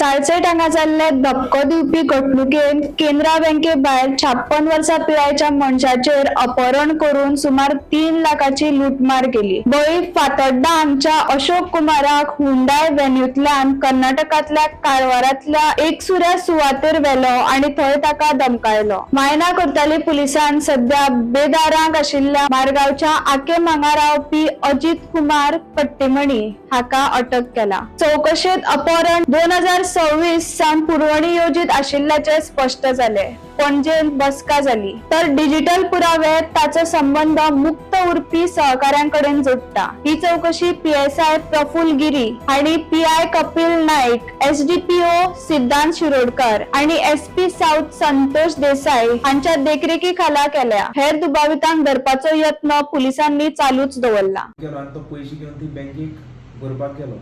सालसेट हांगा जाल्ले धपको दिवपी घडणुकेंत केनरा बँके भायर 56 वर्सां पिरायेच्या मनशाचेर अपहरण करून सुमार 3 लाखाची लुटमार केली. बळी फातोड्डा हांगच्या अशोक कुमाराक हुंडाय व्हेन्यूंतल्यान कर्नाटकांतल्या कारवारांतल्या एकसुऱ्या सुवातेर व्हेलो आनी थंय ताका धमकायलो. मायना करताली पुलिसान सध्या बेदारांक आशिल्ल्या मारगांवच्या आकेम हांगा रावपी अजित कुमार कट्टेमणी हाका अटक केला. चवकशेत अपहरण 2026 सावन पुरवणी योजीत आशिल्ल्याचे स्पश्ट जाले. पणजेंत बसका जाली तर डिजिटल पुरावे ताचो संबंध मुक्त उरपी सहकाऱ्यांकडेन जोडटा. ही चवकशी पीएसआय प्रफुल्ल गिरी आणि पीआय कपिल नाईक, एसडीपीओ सिद्धांत शिरोडकर आणि एसपी साऊथ संतोष देसाई हांच्या देखरेखी खाला केल्या. हेर दुबावितांक धरपाचो यत्न पुलिसांनी चालूच दवरला. गेलो आनी तो पयशे घेवन ती बँकेक भरपाक गेलो.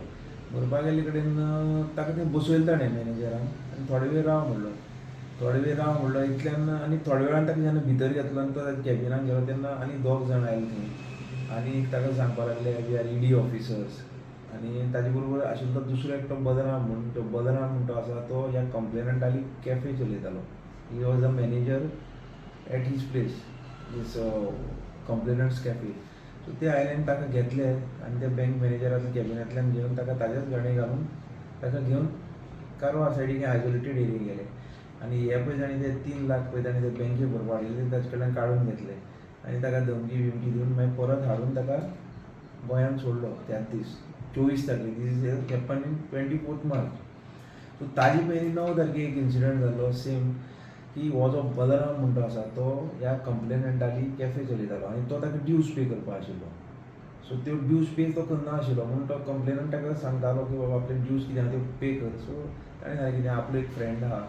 भरपाक गेल्ले कडेन ताका थंय बसयलो ताणें मॅनेजरान आनी थोडे वेळ राव म्हणलो. थोडे वेळ राव म्हणलो इतल्यान आनी थोड्या वेळान ताका जेन्ना भितर घेतलो आनी तो कॅबिनान गेलो तेन्ना आनी दोग जाण आयले थंय आनी ताका सांगपाक लागले, "We are ED officers." आनी ताजे बरोबर आशिल्लो दुसरो एकटो बलराम म्हूण. तो बलराम म्हूण तो आसा तो ह्या कंप्लेनंटाली cafe चलयतालो. He was a manager at his place, his complainant's cafe. So ते आयले आनी ताका घेतले आनी त्या बँक मॅनेजराच्या कॅबिनांतल्यान घेवन ताका ताज्याच गाडयेन घालून ताका घेवन कारवार सायडीक आयसोलेटेड एरियेक गेले. आनी हे पळय ताणी ते 3 लाख पळय ताणी ते बँके भरपा हाडिल्ले ते ताजे कडल्यान काडून घेतले आनी ताका धमकी बिमकी दिवन मागीर परत हाडून ताका गोंयांत सोडलो त्याच दीस, 24 तारखेक. This is happen in 24th March. So ताजे पयलीं 9 तारखेक एक इन्सिडंट जाल्लो सेम, की हो जो बलराम म्हूण तो आसा तो ह्या कंप्लेनंटाली कॅफे चलयतालो आनी तो ताका ड्यूज पे करपा आशिल्लो. सो त्यो ड्यूज पे तो करना आशिल्लो म्हूण तो कंप्लेनंट ताका सांगतालो की बाबा, आपले ड्यूज कितें आहा त्यो पे कर. सो ताणें सांगलें कितें आपलो एक फ्रेंड आहा,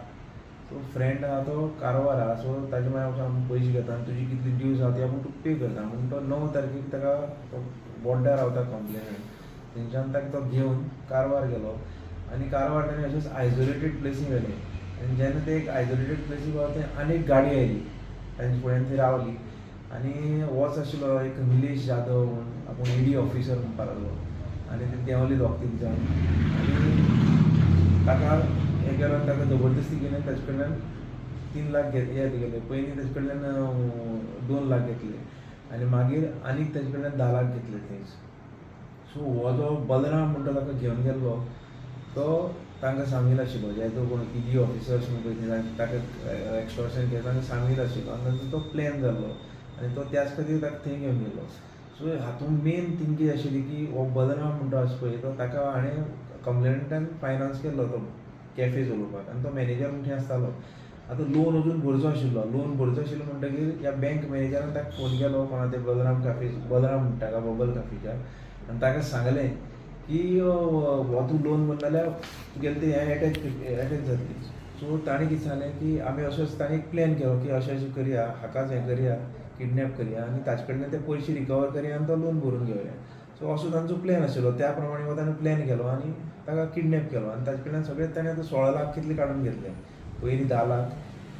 सो फ्रेंड आहा तो कारवार आहा, सो ताजे मागीर वचोन आमी पयशे घेता आनी तुजी कितली ड्यूज आहा ती आपूण तुका पे करता म्हूण. तो 9 तारखेक ताका, तो बोड्ड्यार रावता कंप्लेनंट, थंयच्यान ताका तो घेवन कारवार गेलो आनी कारवार ताणें अशेंच आयसोलेटेड प्लेसी व्हेलें. आनी जेन्ना ते एक आयसोलेटेड प्लेसी पावले थंय आनी एक गाडी आयली, तांचे फुड्यान थंय रावली आनी होच आशिल्लो एक निलेश जाधव म्हूण आपूण ईडी ऑफिसर म्हणपाक लागलो आनी ते देंवले दोग तीग जाण आनी ताका हें केलो आनी ताका जबरदस्ती केली आनी ताजे कडल्यान 3 लाख घेत हे गेले. पयलीं ताजे कडल्यान 2 लाख घेतले आनी मागीर आनीक ताजे कडल्यान 10 लाख घेतले थंयच. सो हो जो बलराम म्हणटा ताका घेवन गेल्लो तो तांकां सामील आशिल्लो. जे जो कोण ईडी ऑफिसर्स म्हूण पळय ताका एक्स्टॉर्शन केलें, तांकां सामील आशिल्लो आनी तांचो तो प्लॅन जाल्लो आनी तो त्याच खातीर ताका थंय घेवन गेल्लो. सो हातूंत मेन थींग कितें आशिल्ली की हो बलराम म्हणटा आसा पळय तो ताका हाणें कंप्लेनंटान फायनान्स केल्लो तो कॅफे चलोवपाक आनी तो मॅनेजर म्हूण थंय आसतालो. आतां लोन अजून भरचो आशिल्लो. लोन भरचो आशिल्लो म्हणटगीर ह्या बँक मॅनेजरान ताका फोन केलो, कोणा ते बलराम कॅफे, बलराम म्हणटा ताका, बबल कॅफेच्या, आनी ताका सांगलें की हो तूं लोन भरना जाल्यार तुगेलें तें हें एटॅच जातली. सो ताणें कितें सांगलें की आमी असो ताणें एक प्लॅन केलो की अशें अशें करया, हाकाच हें करया, किडनॅप करया आनी ताजे कडल्यान ते पयशे रिकवर करया आनी तो लोन भरून घेवया. सो असो तांचो प्लॅन आशिल्लो. त्या प्रमाणे हो ताणें प्लॅन केलो आनी ताका किडनॅप केलो आनी ताजे कडल्यान सगळे ताणें आतां 16 लाख कितले काडून घेतले. पयलीं 10 लाख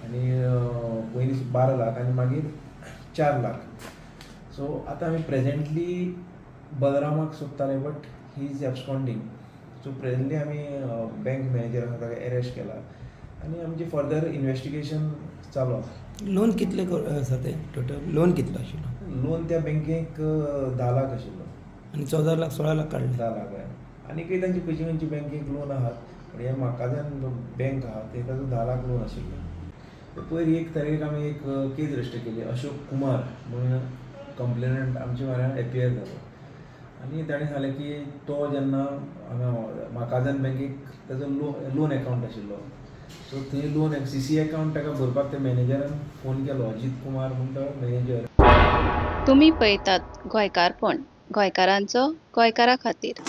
आनी पयलीं 12 लाख आनी मागीर 4 लाख. सो आतां आमी प्रेजेंटली बलरामाक सोदताले, but he is absconding. So presently आमी बँक मॅनेजर आसा ताका एरेस्ट केला आनी आमचें फर्दर इन्वेस्टिगेशन चालू आसा. लोन कितले आसा ते? टोटल लोन कितलो आशिल्लो? लोन त्या बँकेक 10 लाख आशिल्लो. आनी 14 लाख, 16 लाख काडले? 10 लाख, हय. आनीकय तांची खंयची खंयची बँकेक लोन आहात, पूण हे म्हाका बँक आहा ते ताजो 10 लाख लोन आशिल्लो. पयर 1 तारखेक आमी एक केस रजिस्टर केली. अशोक कुमार म्हणून कंप्लेनंट आमचे म्हऱ्यान एपियर जालो आनी ताणें सांगलें की तो जेन्ना हांगा म्हाकाजन बँकेक ताजो लोन एकावंट आशिल्लो, सो थंय लोन सीसी एकावंट ताका भरपाक त्या मॅनेजरान फोन केलो, अजीत कुमार म्हूण तो मॅनेजर. तुमी पळयतात गोंयकारपण, गोंयकारांचो गोंयकारा खातीर.